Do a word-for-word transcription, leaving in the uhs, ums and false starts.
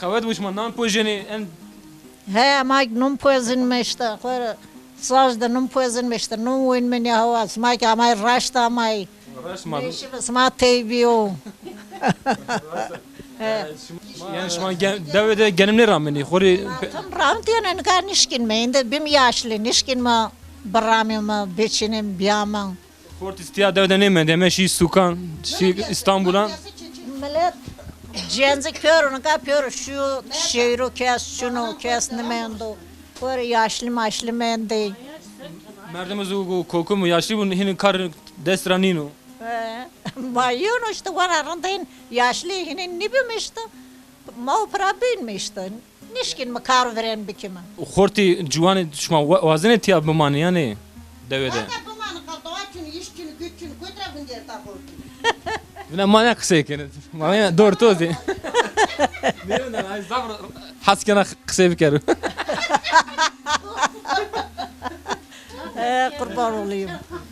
Qewet bu şima nan pojenê en He, ma nun pozinme işte. Xo saz de nun pozinme işte. Nun win mi ne hawa. Sima ki amay raşt amay. Raşt ma. Neşi sima teybiyo. Yani şima gen, dewe de genim ne ramenî? Xori Tam ram diye ne nika nişkin me. Ende bim yaşlı nişkin ma. Bramim ma, beçinim biyamam. Xortî tiya dewe de nêmendê, heme şî sukan, şî Îstanbulan. Millet cenzi pêro nika pêro şu şehro kes çuno kes nimendo. Pêro yaşlı maşlı mendê. Merdimî zu kokum yaşlî bûn, hînî kar dest ra nîno. He. Ma yeno işte wara rindên yaşlı hînî nîbim işte. Ma pira bîn mi işte. Nişkin mi kar viren bikimi. Xortî ciwanê şima wa- wazenê tiya bimanê yanî dewe de? Vate bimanê qal doğa çin, iş çin, güç çin, kotra binderta xortî. Vina ma ne qisey kenê. Ma ne dor to zî. Ne ne ay zaf hes kena qisey bikero. He, kurban olayım.